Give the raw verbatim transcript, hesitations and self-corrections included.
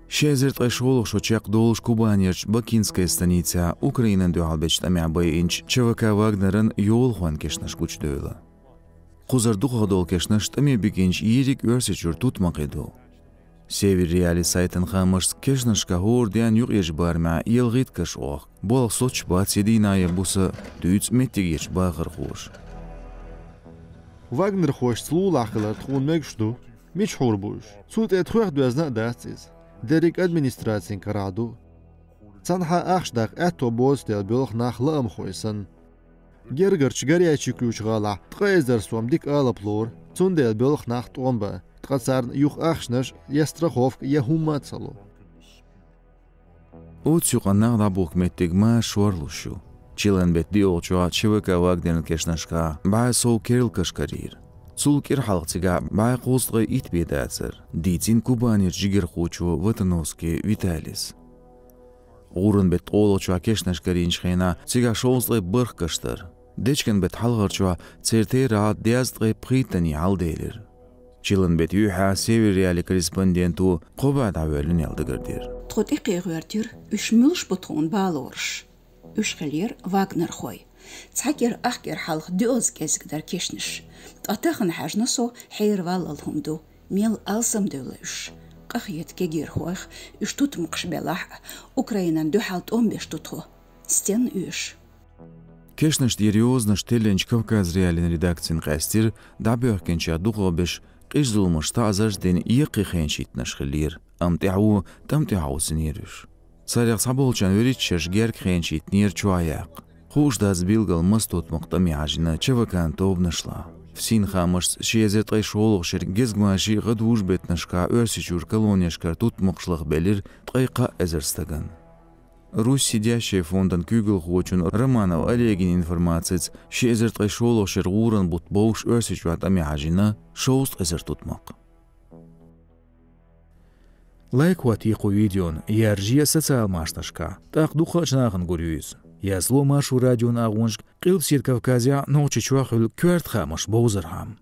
Ши эзар ткъе шолгӀа шо чекхдолуш Кубанерчу Бакинская станицехь Украинан дуьхьал бечу тӀамехь байинчу Ч В К «Вагнеран» йолахойн кешнаш гучудевлла. Кхузара дукхахдолу кешнаш тӀаме бигинчу йийриг Оьрсийчуьра тутмакхе ду. «Север Реалии» сайтан хаамашца, кешнашкахь хӀора денна юкъерчу барамехь ялхитта каш охку, болх соцуш бац я дийнахь, я буса, дуьйцу меттигерчу бахархоша. Вагнерхошца лулахь хилар тхуна мегаш ду. Мичахь хир бу уьш? Цул тӀе тхоьх доьзна а дац иза. Дерриг администрацин карахь ду. Цхьанхьа ахча даккха аьтто боцу дела боьлху нах лаамхой санна. Гергарчу Горячий Ключ гӀалахь ткъа эзар сом дика алапа лору, цундела боьлху нах тӀом бан, ткъа царна юха ахчанаш я страховка, я хӀумма а ца ло. Оцу юкъана нах дӀабохку меттиг ма шорлуш ю. Чиллан беттан доьалгӀачохь Ч В К «Вагнеран» кешнашкахь бӀе сов керла каш карийра. Цул кӀира хьалха цигахь бӀе кхузткъе итт бен дацара, дийцина Кубанерчу жигархочо Ватановский Виталис. ГӀуран беттан ткъолгӀачохь кешнаш карийначу хенахь цигахь шовзткъе бархӀ каш дара. Дечкен беттан хьалхарчохь церан терахьалла дезткъе пхийттанна хьалделира. Чиллан беттан юьххьехь «Север Реалии» корреспонденто кхо бӀе дӀавоьллина аьлла дагардира. Тхо тӀекхехьоьртира, уьш муьлш бу тхуна балораш. Уьш хиллера вагнерхой. Цхьа кӀира ах кӀира хьалха доьазза кӀезиг дара кешнаш. Ткъа тахана хьаьжна со, хьераваллал хӀума ду. Мел алсамдевлла уьш. Къахета кегийрхойх, уьш тутмакхаш белахь а, Украинан дуьхьал тӀом беш ду тхо. Стенна оьшу? Кешнаш тӀера йозанаш теллинчу Кавказ.Реалиин редакцина къаьстира, дӀабоьхкинчех дукхахберш къиза зуламаш, таӀзарш а дина, яккхий хенаш хӀиттинарш хиллера, амма тӀаьхьо тӀам тӀе хьовсийнера уьш. Царех цхьаболчарна вуьрхӀитта шераш герга хенаш хӀиттинера чохь яккха. Хууш дац билггал маса тутмакх тӀаме хьажийна Ч В К-н тобанашлахь. ФСИН-н хаамашца, ши эзар ткъе шолгӀачу шеран гезгмашин а, гӀадужу беттанашкахь Оьрсийчуьра колонешкара тутмакхаш лахбелира ткъе кхаа эзар стагана. «Русь сидящая» фондан куьйгалхочун Романов Олегин информацица, ши эзар ткъе шолгӀачу шеран гӀуран бутт бовш Оьрсийчохь тӀаме хьажийна шовзткъа эзар тутмакх. Лайк хӀоттае кху видеона, яржае социал машанашкахь, тӀаккха дукхачу нахана гур ю иза. Язло Маршо радион агӀонашка Къилбаседа Кавказехь, Нохчийчохь хуьлу коьрта хаамаш бовзархьама.